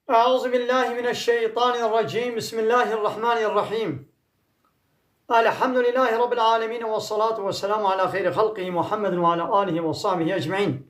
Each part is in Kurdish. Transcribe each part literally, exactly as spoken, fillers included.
أعوذ بالله من الشيطان الرجيم. بسم الله الرحمن الرحيم. الحمد لله رب العالمين، والصلاة والسلام على خير خلقه محمد وعلى آله وصحبه أجمعين.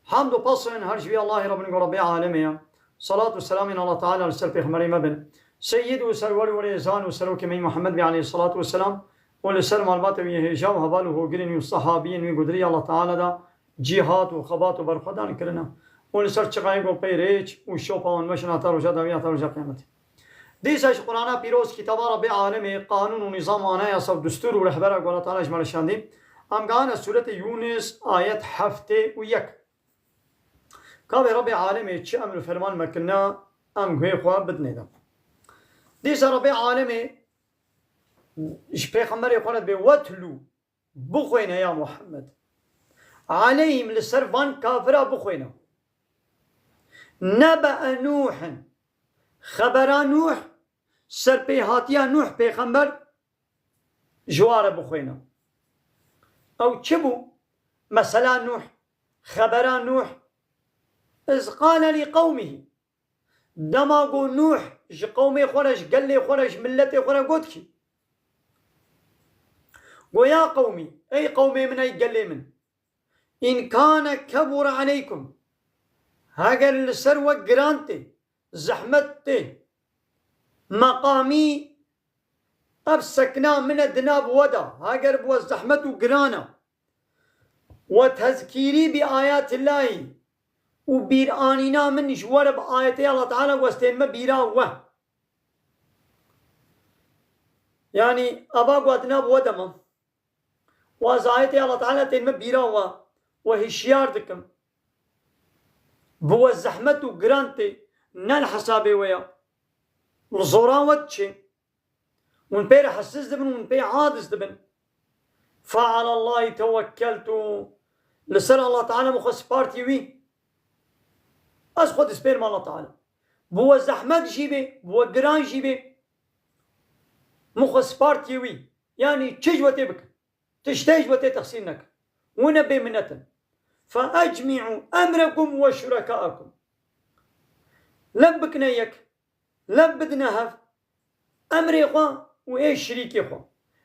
Hamd û pes ên her ji vî Allahê re bin ku Rebbê alemê ye. Salat û selamên Allah Teala li ser pêxemberê me bin. Seyyid û serwer û rêzan û serokê me Muhammed bê aleyhissalatu vesselam û li ser malbata wî hêja û heval û hogirên wî û sahabiyên wî ku di rêya Allah Teala de cîhat û xebat û berxwedan kirine û li ser çiqayê ku pey rêç û şopa wan meşin heta roja dawî heta roja qiyametê. Dîsa ji Qur'ana pîroz, kitaba Rebbê alemê, qanûn û nîzam û anayasa û destûr û rehbera ku Allah Teala ji me re şandî, em gehane sûretê Yûnis, ayet heftê û yek. Ka vê Rebbê alemê çi emr û ferman me kirina, em guhê xwe bidinê de. Dîsa Rebbê alemê ji pêxemberê xwe re dibê, "Wetlû, bixwêne ya Muhammed. Aleyhim, li ser van kafira bixwêne. Nebe'e Nûhin, xebera Nûh, serpêhatiya Nûh pêxember, ji wa re bixwêne." Ew çi bû? Mesela Nûh, xebera Nûh. "Iz qale li qewmihi." Dema ku Nûh ji qewmê xwe re, ji gelê xwe re, ji miletê xwe re got kî, "Go ya qewmî, ey qewmê min, ey gelê min, in kane kebura aleykum, heger li ser we giran tê, zehmet tê, meqamî, ev sekna min e di nav we de, heger bi we zehmet û giran e, we tezkîrî bi ayatillahî û bîranîna min ji we re bi ayetê Allah Teala westên me bîra we." Yanî eva ku di nav we de me. Û ez ayetê Allah Teala tên me bîra we, we hişyar dikim. Bi we zehmet û giran tê, ne li hesabê we ya. Li zora we diçê. Hûn pê re hesiz dibin, hûn pê aciz dibin. Fe alallahî tewekkeltu. Li ser Allah Teala min xwe spartî wî. Ez xwe dispêrim Allah Teala. Bi we zehmet jî bê, bi we giran jî bê. Min xwe spartî wî. Yanî çi ji we tê bikin. Tiştê ji we tê texsîr nekin. Wine bê minet in. Fe ecmî'û emrekum we şurekaakum. Lev bikine yek. Lev bidine hev. Emrê xwe û ê şirîkê xwe.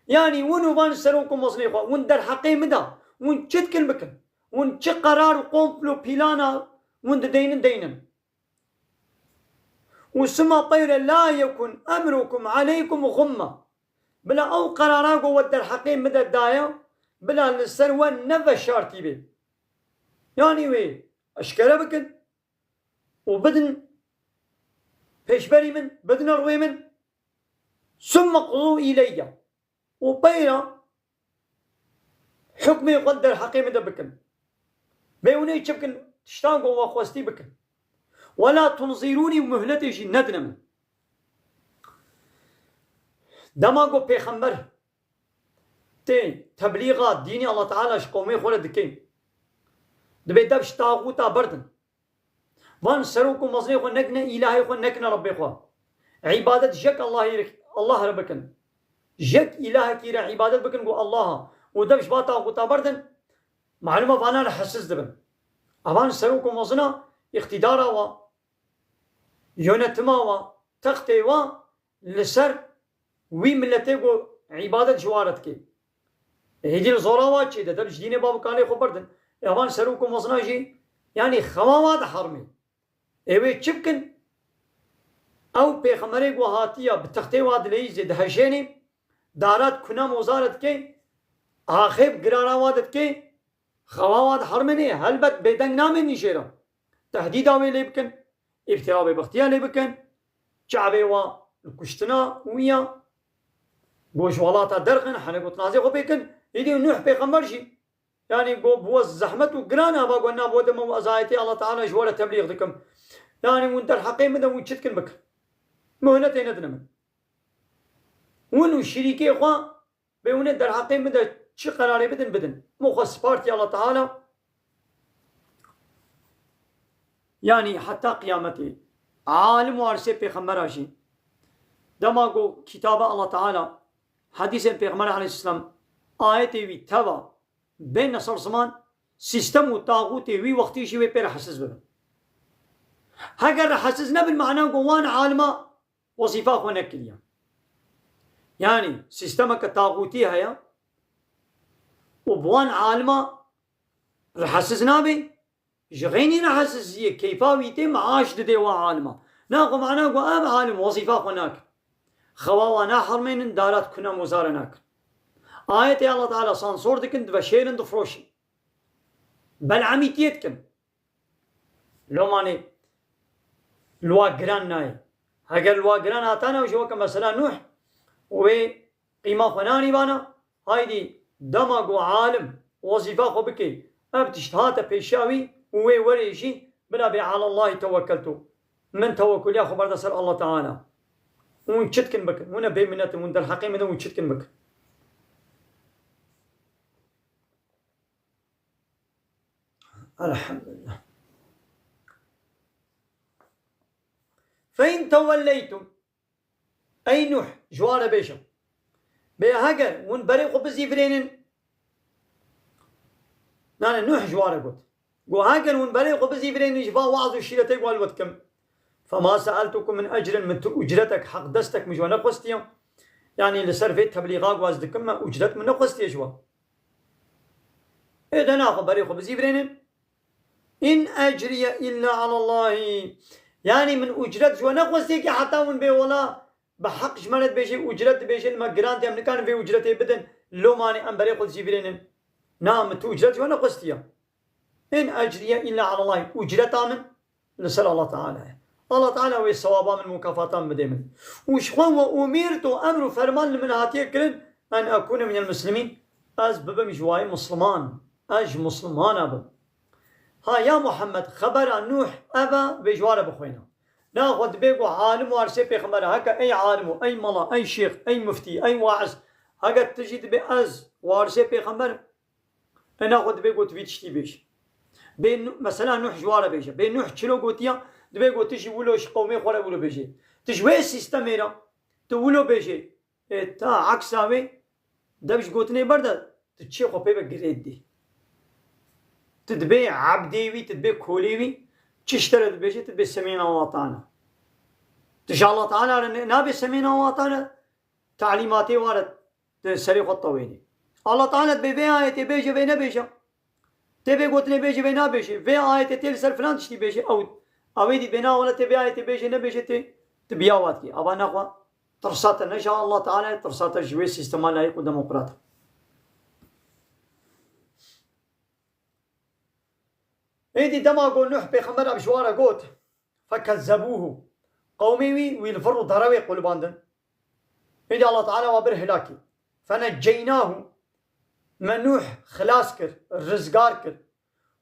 Yanî win û van serok û mezinê xwe, win derheqê min de, win çi dikin bikin. Win çi qerar û komplo pîlana win dideynin deynin. Û sima peyre la yekun emrukum aleykum xumma. Bila ew qerara ku we derheqê min de daye, bila li ser we ne veşartî bê. Yanî wê eşkere bikin û bidin pêşberî min, bidine rûyê min. Summe qudû îleyye. Û peyra hukmê xwe derheqê min de bikin. Bê hûn ê çi bikin? Tiştan ku we xwestî bikin. Wela tunzîrûnî, muhletê jî nedine min. Dema ku pêxember tê teblîxa dînê Allah Teala ji qewmê xwe re dike, dibê dev ji taxûta berdin. Van serok û mezinê xwe nekine îlahê xwe, nekine Rebbê xwe. Îbadet jek Allahî re, Allah re bikin. Jek îlahekî re îbadet bikin ku Allah a. Û dev ji va taxûta berdin. Malûm e vana re hesiz dibin. Evan serok û mezina îqtîdara wa, yönetima wa, textê wa li ser wî miletê ku îbadet ji wa re dike. Êdî li zora wa çê de, dev ji dînê bav û kalê xwe berdin. Evan serok û mezina jî, yanî xewa wa dihermê. Ê wê çi bikin? Ew pêxemberê ku hatiya bi textê wa dileyîzê dihejênê, dara di kuna moza re dike, axê bi girara wa de dike, xewa wa dihermênê, helbet bêdeng namênî jê re. Tehdîda wê lê bikin, îftira bêbextiya lê bikin, çavê wa li kuştina wî ya, ku ji welata derxin, hene gotinazê xwe pê kin, îdî Nuh pêxember jî. Yanî go bi we zehmet û giran e, ava go na bo deme û ez ayetê Allah Teala ji we re teblîx dikim. Yanî hûn derheqê min de hûn çi dikin bikin. Muhletê nedine min. Hûn û şirîkê xwe bê hûn ê derheqê min de çi qerarê bidin, bidin. Min xwe spartî Allah Teala. Yanî heta qiyametê. Alim û arsê pêxembera jî. Dema go kitaba Allah Teala, hedîsên pêxember aleyhisselam, ayetê wî teva, bên ser ziman, sîstem û taxûtê wî wextî jî wê pê re hesiz bibin. Heger rehetsiz nebin, mana ku wan alima wezîfa xwe nekiriye. Yanî sîstemeke taxûtî heye û bi wan alima rehetsiz nabe, ji xeynî rehesiziyê keyfa wî tê, meaş didê wa alima. Naxwe mana ku ev alim wezîfa xwe nakin. Xewa wa nahermênin, darat kuna mozara nakin. Ayetê Allah Teala sansor dikin, diveşêrin, difroşin. Bel'emîtiyê dikin. Lomanê li wa giran nayê. Heger li wa giran hatane, ew jî weke mesela Nuh, wê qîma xwe nanî vana, haydî dema ku alim wezîfa xwe bike, ev tişt hate pêşiya wî û wê werê jî bila bê alallahî tewekkeltu. Min tewekkuliya xwe berde ser Allah Teala. Hûn çi dikin bikin? Hûn ne bêminet in, hûn derheqê min in, hûn çi dikin bikin? Elhamdülillah. Fe in tewelleytum. Ey Nuh, ji wan re bêje. Bê heger hûn berê xwe bizîvirênin. Nane, Nuh ji wan re got. Got, heger hûn berê xwe bizîvirênin ji van waz û şîretê ku ez li we dikim. Fema seeltukum min ecrin, min tu ucretek, heqdestek min ji we nexwestiye. Yanî li ser vê teblîxa ku ez dikim, me ucret min nexwestiye ji we. Ê de naxwe berê xwe bizîvirênin. In ecriye illa alallahî. Yanî min ucret ji we nexwestiye ki heta hûn bê wela bi heq ji me re dibêjê ucret dibêjê, li me giran tê, em nikarin vê ucretê bidin, lomanê em berê xwe dizîvirênin. Na, min tu ucret ji we nexwestiye. In ecriye illa alallahî. Ucreta min li ser Allah Teala ye. Allah Teala wê sewaba min, mukafata min bidê min. Û ji xwe ve umirtu, emr û ferman li min hatiye kirin, en ekune minel muslimîn, ez bibim ji wayê musliman, ez ji muslimana bim. Ha ya Muhammed, xebera Nuh ev e, vê ji wa re bixwêne. Naxwe dibê ku alim warisê pêxember e, heke ey alim û ey mala, ey şêx, ey muftî, ey waiz, heke tu jî dibê ez warisê pêxember im, e, naxwe dibê ku tu vî tiştî bêjî. Bê Nu-, mesela Nuh ji wa re bêje. Bê Nuh çilo gotiya, dibê ku tu jî wilo ji qewmê xwe re wilo bêjê. Tu ji wê sîstemê re, tu wilo bêjê. Ê, ta eksa wê, dev ji gotinê berde, tu çê xwe pê ve girê didî. Tu dibê ebdê wî, tu dibê kolê wî, çi ji te re dibêje, tu dibê semîna wa tane. Tu ji Allah Teala re ne-, nabê semîna wa tane, talîmatê wa re di serê xwe tewênî. Allah Teala dibê vê ayetê bêje, vê nebêje. Tê vê gotinê bêje, vê nabêje. Vê ayetê tê li ser filan tiştî bêje, ew, ew ê dî bê na wele tê vê ayetê bêje, nebêje tê, tu biya wa dikî. Ava naxwe tirsa te ne ji Allah Teala ye, tirsa te ji wê sîstema layîq û demokrat e. Êdî dema ku Nuh pêxember ev ji wan re got, fekezzebûhu. Qewmê wî, wî li vir û derewê qulibandin. Êdî Allah Teala wa bir hilakî. Fenecceynâhu. Me Nuh xilas kir, rizgar kir.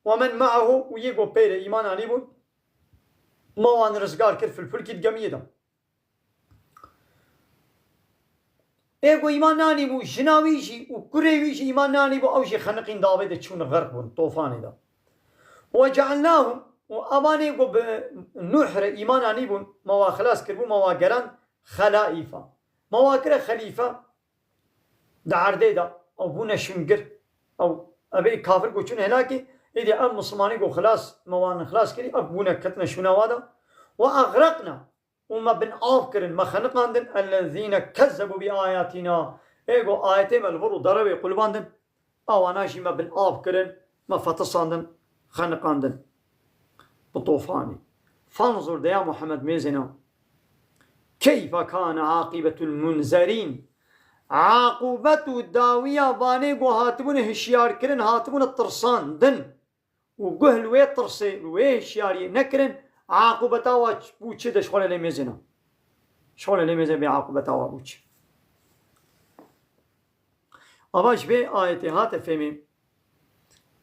Ve men me'ahu, û yê ku pê re îman anîbûn, me wan rizgar kir fil fulkî di gemiyê de. Ê ku îman nanîbû, jina wî jî û kurê wî jî îman nanîbû, ew jî xeniqîn di avê de çûn xerq bûn, tofanê de. Ve cealnahum, û evanê ku bi Nuh re îman anîbûn, me wa xilas kiribû, me wa gerand xelaîfa. Me wa kire xelîfe di erdê de, ew bûne şûngir. Ew, evê kafir ku çûn helakê, êdî ev Mislimanê ku xilas, me wan xilas kirî, ev bûne ketine şûna wa de. Ve egraqna, û me bin av kirin, me xeniqandin, ellezîne kezzebû bi ayatîna. Ê ku ayetê me li vir û derewê qulibandin, ewana jî me bin av kirin, me fetisandin, xeniqandin bi tofanî. Fanzur de ya Muhammed mêzêna. Keyfe kane aqibetul munzerîn. Aqûbet û dawiya vanê ku hatibûne hişyarkirin, hatibûne tirsandin. Û guh li wê tirsê, li wê hişyariyê nekirin, aqûbeta wa ç-, bû çi de ji xwe re lê mêzêne. Ji xwe re lê mêzêne bê aqûbeta wa bû çi. Ava ji vê ayetê hate fêmê,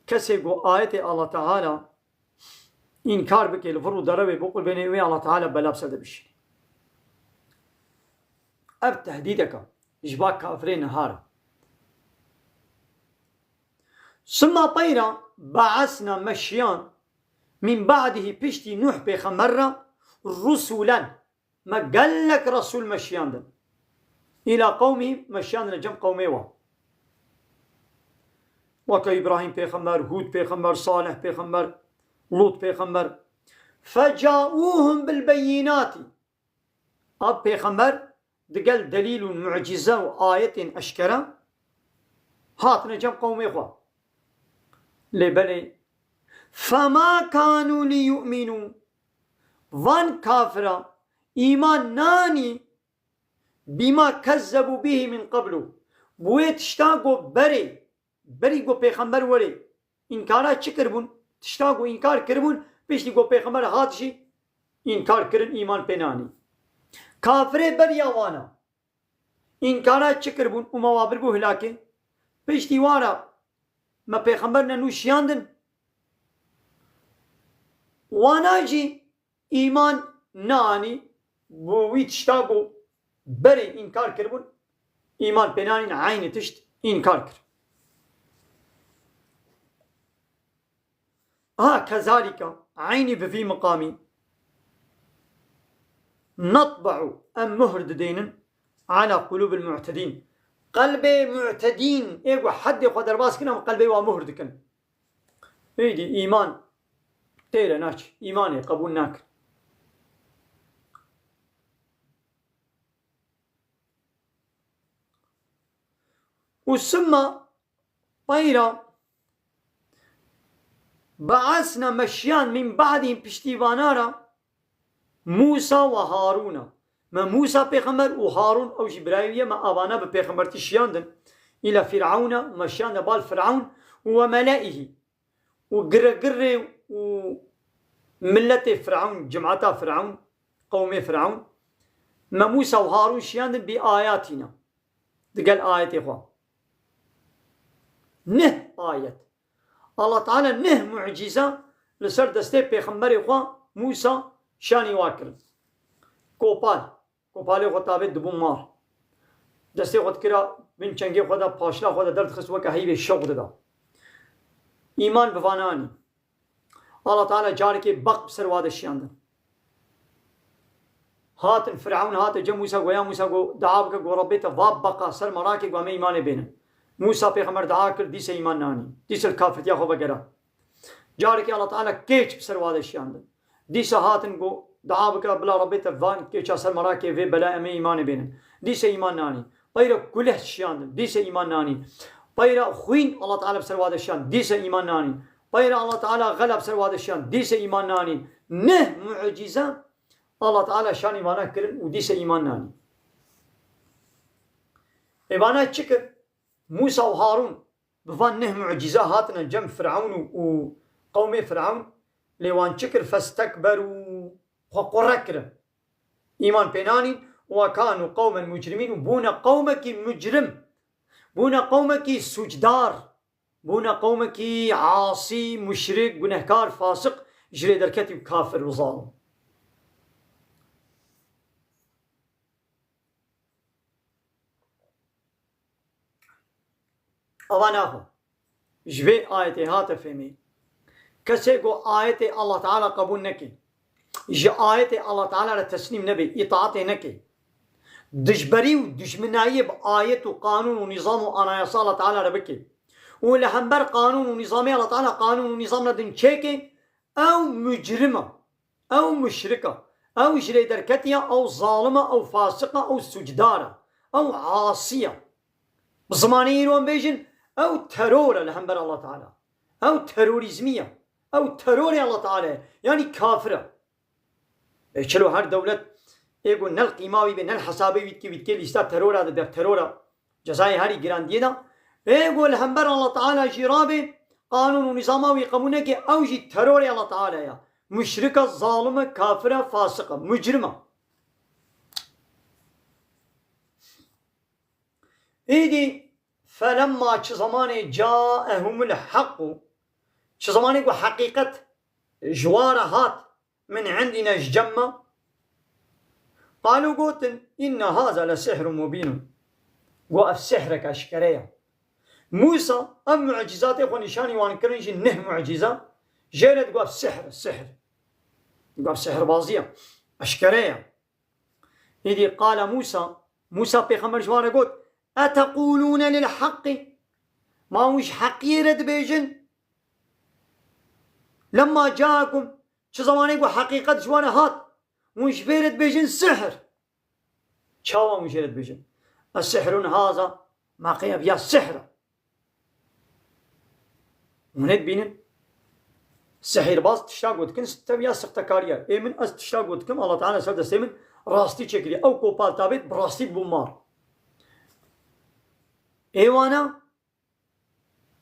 kesê ku ayetê Allah Teala înkar bike, li vir û derewê biqulbêne, wê Allah Teala bela bi ser de bişîne. Ev tehdîdek e ji ba kafirê niha re. Sima peyra be'esna me şiyan min ba'dihî piştî Nuh pêxember re rusulen me gelek resûl me şiyandin. Îla qewmî me şiyandine cem qewmê wan. Weke Îbrahîm pêxember, Hûd pêxember, Salih pêxember, Lût pêxember. فجاؤوهم بالبينات. Ev pêxember digel delîl û mucîze û ayetên eşkere hatine cem qewmê xwe. Lê belê, فما كانوا ليؤمنوا. Van kafira îman nanî بما كذبوا به من قبل. Bi wê tişta ku berê, berî ku pêxember werê, înkara çi kiribûn? Tişta ku înkar kiribûn, piştî ku pêxember hat jî înkar kirin, îman pê nanî. Kafirê beriya wana, înkara çi kiribûn û me wa biribû hilakê? Piştî wana me pêxember ne nû şiyandin. Wana jî îman neanî, bi wî tişta ku berê înkar kiribûn, îman pê nanîn, eynî tişt înkar kir. Ha, kezalîka, eynî bi vî miqamî, netbe'u, em muhr didênin, ala qulûbil mu'tedîn. Qelbê mu'tedîn, ê ku heddê xwe derbas kirin, em qelbê wa muhr dikin. Êdî îman têre naçe, îmanê qebûl nakin. Û summa peyra be'esna, me şiyand, min ba'dihim, piştî vana re, Musa ve Harûna. Me Musa pêxember û Harûn, ew jî birayê wî ye, me avana bi pêxembertî şiyandin. Îla Fir'ewna, me şiyandin bal Fir'ewn û ve mele'ihî. Û giregirê û miletê Fir'ewn, cemaeta Fir'ewn, qewmê Fir'ewn, me Musa û Harûn şiyandin bi ayatîna. Digel ayetê xwe. Neh ayet. Allah Teala neh mucîze li ser destê pêxemberê xwe Musa şanî wa kirin. Kopal. Kopalê xwe tavê dibû mar. Destê xwe dikira bin çengê xwe de, paşla xwe de derdixist, weke heyvê şewq dida. Îman bi vana anî. Allah Teala carekê beq bi ser wa de şiyandin. Hatin Firewn hate cem Musa, goya Musa, go dua bike, go Rebbê te va beqa ser me rake, go em ê îmanê bênin. Musa pêxember dua kir, dîse îman nanî. Dîse li kafirtiya xwe vegera. Carekê Allah Teala kêç bi ser wa de şiyandin. Dîsa hatin go dua bike, bila Rebbê te van kêça ser me rake, vê bela em ê îmanê bênin. Dîse îman nanî. Peyre kuleh şiyandin. Dîse îman nanî. Peyre xwîn Allah Teala bi ser wa de şiyand. Dîse îman nanî. Peyre Allah Teala xela bi ser wa de şiyand. Dîse îman nanî. Neh mucîze Allah Teala şanî vana kirin û dîse îman nanî. Ê vana çi kir? Musa û Harûn bi van neh mucîze hatine cem Firewn û, û qewmê Firewn, lê wan çi kir? Festekberû, xwe qure kirin. Îman pê nanîn, we kanu qewmen mucrimîn, û bûne qewmekî mucrim. Bûne qewmekî sûcdar. Bûne qewmekî asî, muşrik, gunehkar, fasiq, ji rê derketî û kafir û zalim. Ava naxwe. Ji vê ayetê hate fêmî. Kesê ku ayetê Allah Teala qebûl neke, ji ayetê Allah Teala re teslîm nebe, îtaatê neke, dijberî û dijminayiyê bi ayet û qanûn û nîzam û anayasa Allah Teala re bike û li hember qanûn û nîzamê Allah Teala qanûn û nîzam re din çêke, ew mucrim e. Ew muşrik e, ew ji rê derketî ye, ew zalim e, ew fasiq e, ew sûcdar e, ew asî ye. Bi zimanê îro em bêjin, ew teror e li hember Allah Teala. Ew terorîzmî ye. Ew terorê Allah Teala ye. Yanî kafir e. E, çilo her dewlet ê ku ne li qîma wî bê, ne li hesabê wî dikê, wî dikê lîsta terora de, der terora. Cezayê herî giran diyê de. Ê ku li hember Allah Teala jî rabê, qanûn û nîzama wî qebûl neke, ew jî terorê Allah Teala ye. Muşrik e, zalim e, kafir e, fasiq e, mucrim e. Îdî felemma, çi zemanê, caehumul haqqu, çi zemanê ku heqîqet ji wa re hat, min indîne, ji cem me. Qalû, gotin, inne haza le sihrun mubînun. Got, ev sihrek eşkere ye. Musa, ev mucîzatê xwe nîşanî wan kirin jî neh mucîza. Jê re digot, ev sihr e, sihr. Digot, ev sihirbazî ye. Eşkere ye. Îdî qale Musa, Musa pêxember ji wan re got, eteqûlûne lil haqqî. Ma hûn ji heqiyê re dibêjin? Lemma caakum, Çi zemanê ku heqîqet ji wan re hat, hûn ji vê re dibêjin sihr. Çawa hûn jê re dibêjin? Esihrun haza, ma qey ev ya sihr e. Hûn ê dibînin. Sihîrbaz tişta ku dikin, tev ya sixtekariya. Ê min, ez tişta ku dikim, Allah Teala ser destê min rastî çêkiriye. Ew kopal tabêt, bi rastî bû mar. Ê wana,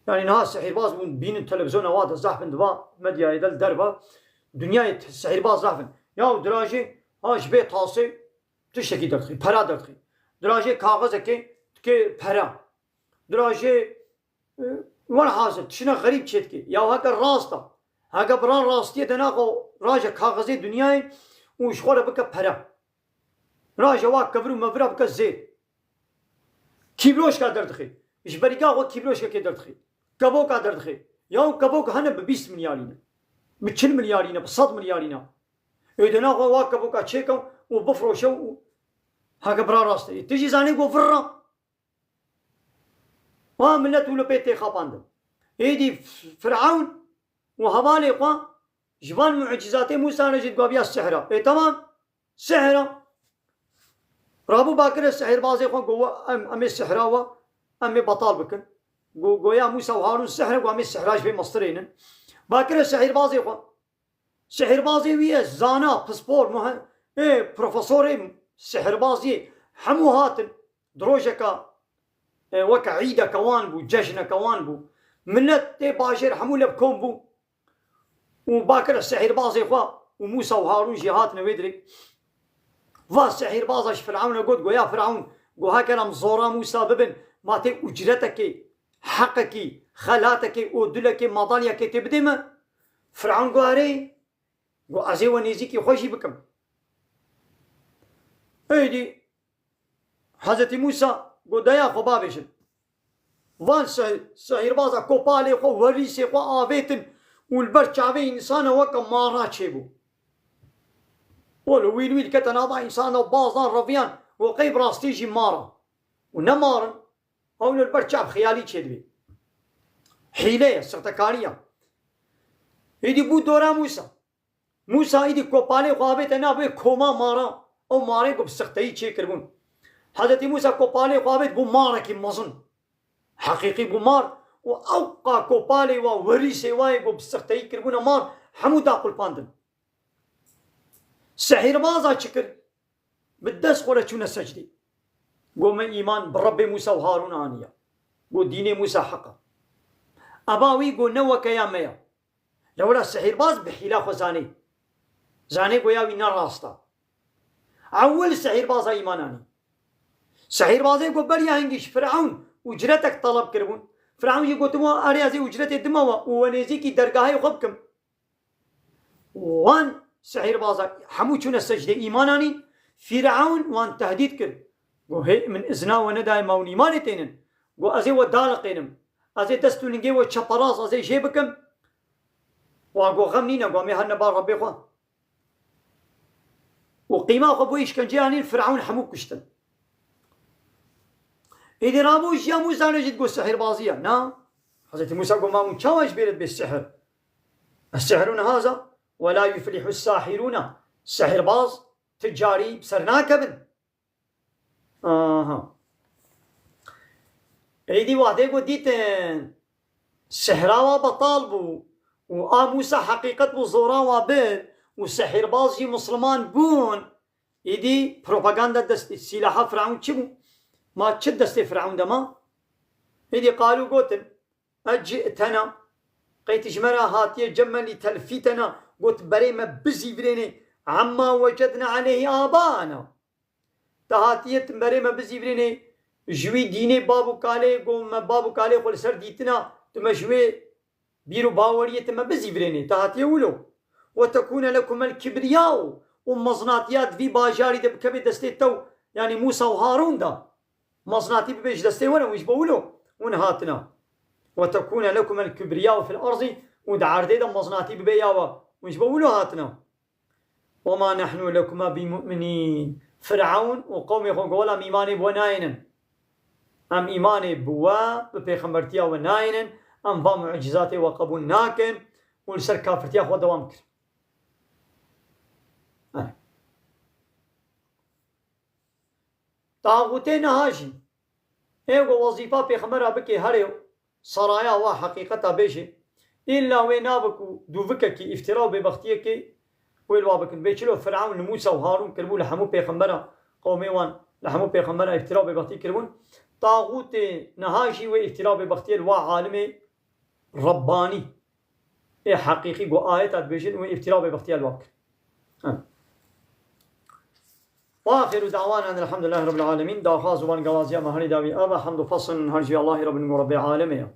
yanî niha sihîrbaz bûn, bînin televizyona wa de zehf in, di va medyayê de li derve. Dinyayê t-, sihîrbaz zehf in. Ya dirajê, ha ji vê tasê tiştekî derdixî, pera derdixî. Dirajê kaxizekê dikê pera. Dirajê, e, werhasil, tiştine xerîb çêdike. Ya heke rast e, heke bi ra rastiyê de naxwe raje kaxizê dinyayê û ji xwe re bike pere. Raje wa kevir û mevira bike zêr. Kîbloşka derdixê. Ji berîka xwe kîbloşkekê derdixê. Kevoka derdixê. Ya û kevok hene bi bîst milyarî ne. Bi çil milyarî ne, bi sed milyarî ne. Ê de naxwe wa kevoka çêke û bifiroşe û heke bi ra rast e. Tu jî zanî ku vir re. Wa milet û li pê tê xapandin. Êdî F-, Firewn û hevalê xwe ji van mucîzatê Mûsa re jî digotiya sihra. Ê temam, sihra. Rabû bakire sihîrbazê xwe, got, em, em ê sihra we, em ê betal bikin. Go-, goya Mûsa û Harûn sihre, got, em ê sihra ji vê mestirênin. Bakire sihîrbazê xwe. Sihîrbazê wî ye, zana, pispor, muhe-, ê, profesorê sihirbaziyê hemû hatin. Di rojeka, e, weke îdeke wan bû, cejneke wan bû. Milet tê bajêr hemû li kom bû. Û bakire sihîrbazê xwe û Mûsa û Harûn jî hatine wê dirê. Va sihîrbaza ji Firewn re got, go ya Firewn, go heke em zora Mûsa bibin, ma tê ucretekê, heqekî, xelatekê, odulekê, madalyekê tê bidê me? Firewn go erê, go ez ê we nêzîkî xwe jî bikim. Êdî Hezretî Mûsa go, deya xwe bavêjin. Van sih-, sihîrbaza kopalê xwe, werîsê xwe avêtin û li ber çavê însana weke mara çêbû. Welo wîl wîl kete nava însana û bazan reviyan û qey bi rastî jî mar e. Û ne mar in. Ew li ber çav xiyalî çêdibê. Hîle ye, sixtekarî ye. Êdî bû dora Mûsa. Mûsa êdî kopalê xwe avête nav wê koma mara. Ew marê ku bi sixteyî çêkiribûn. Hezretî Mûsa kopalê xwe avêt bû marekî mezin. Heqîqî bû mar û ew qa kopalê wa, werîsê wa yê ku bi sixteyî kiribûne mar, hemû daqulpandin. Sihîrbaza çi kir? Bi dest xwe re çûne secdê. Got, me îman bi Rebbê Mûsa û Harûn aniye. Got, dînê Mûsa heq e. Eba wî got, ne weke ya me ya. Lewra sihîrbaz bi hîla xwe zanê. Zanê goya wî ne rast e. Ewil sihîrbaza îman anî. Sihîrbazê got, beriya hingî ji Firewn ucretek teleb kiribûn. Firewn jî gotibû, erê ez ê ucretê dima we û we nêzîkî dergahê xwe bikim. Wan sihîrbaza hemû çûne secdê îman anîn. Fîrewn wan tehdît kir. Got, hê min izna we nedaye ma hûn îmanê tênin. Got, ez ê we daliqênim. Ez ê dest û lingê we çeperast ez ê jê bikim. Wa got, xem nîne, got, em ê herine bar Rebbê xwe. Û qîma xwe bo îşkenceyê anîn, Firewn hemû kuştin. Êdî rabû jiya Mûsa re jî digot sihîrbazî ye. Na. Hezretî Mûsa got, ma hûn çawa ji bê re dibê sihir? Esihrun haza? Ve la yuflihu sahiruna. Sihîrbaz ti carî bi ser nakevin. Aha. Êdî wextê ku dîtin sihra wa betal bû û a Mûsa heqîqet bû, zora wa bir û sihîrbaz jî misliman bûn, êdî propaganda dest, sîlaha Firewn çi bû? Ma çi destê Firewn de ma? Êdî qalû gotin, "Eci'tena, qey tu ji me re hatiye cem me lî telfîtena, got berê me bizîvirênê, emma wecedna aleyhî abaana." Te hatiye tu berê me bizîvirênê, ji wî dînê bab û kalê, got me bab û kalê xwe li ser dîtina, tu me ji wê bîr û baweriyê tu me bizîvirênê, te hatiye wilo. Ve tekûne lekumel kibriyau, û mezinatiya di vî bajarî de bikeve destê te û, yanî Mûsa û Harûn de. Mezinatî bibe ji destê we re, hûn ji bo wilo hûn hatina. Ve tekûne lekumel kibriyau fil erzî, û di erdê de mezinatî bibe ya we, hûn ji bo wilo hatina. "Ve ma nehnu lekuma bimuminin." Firewn û qewmê xwe got, "Wela em îmanê bi we nayênin. Em îmanê bi we, bi pêxembertiya we nayênin. Em va mucîzatê we qebûl nakin." Û li ser kafirtiya xwe dewam kir. Taxûtê niha jî ê ku wezîfa pêxembera bike herê seraya wa heqîqeta bêje. Îlla wê nabe ku dûvikekî îftira û bêbextiyekê wê li wa bikin. Bê çilo Firewn li Mûsa û Harûn kiribû, li hemû pêxembera qewmê wan, li hemû pêxembera îftira û bêbextî kiribûn. Taxûtê niha jî wê îftira û bêbextiyê li wa alimê Rebbanî ê heqîqî ku ayeta dibêjin wê îftira û bêbextiya li wa bikin. Em. وآخر دعوانا أن الحمد لله رب العالمين. Daxwaz û bangalaziya me herî dawî ava, hemd û feslin her jî Allahî Rabbin û Rabbê alemê ya.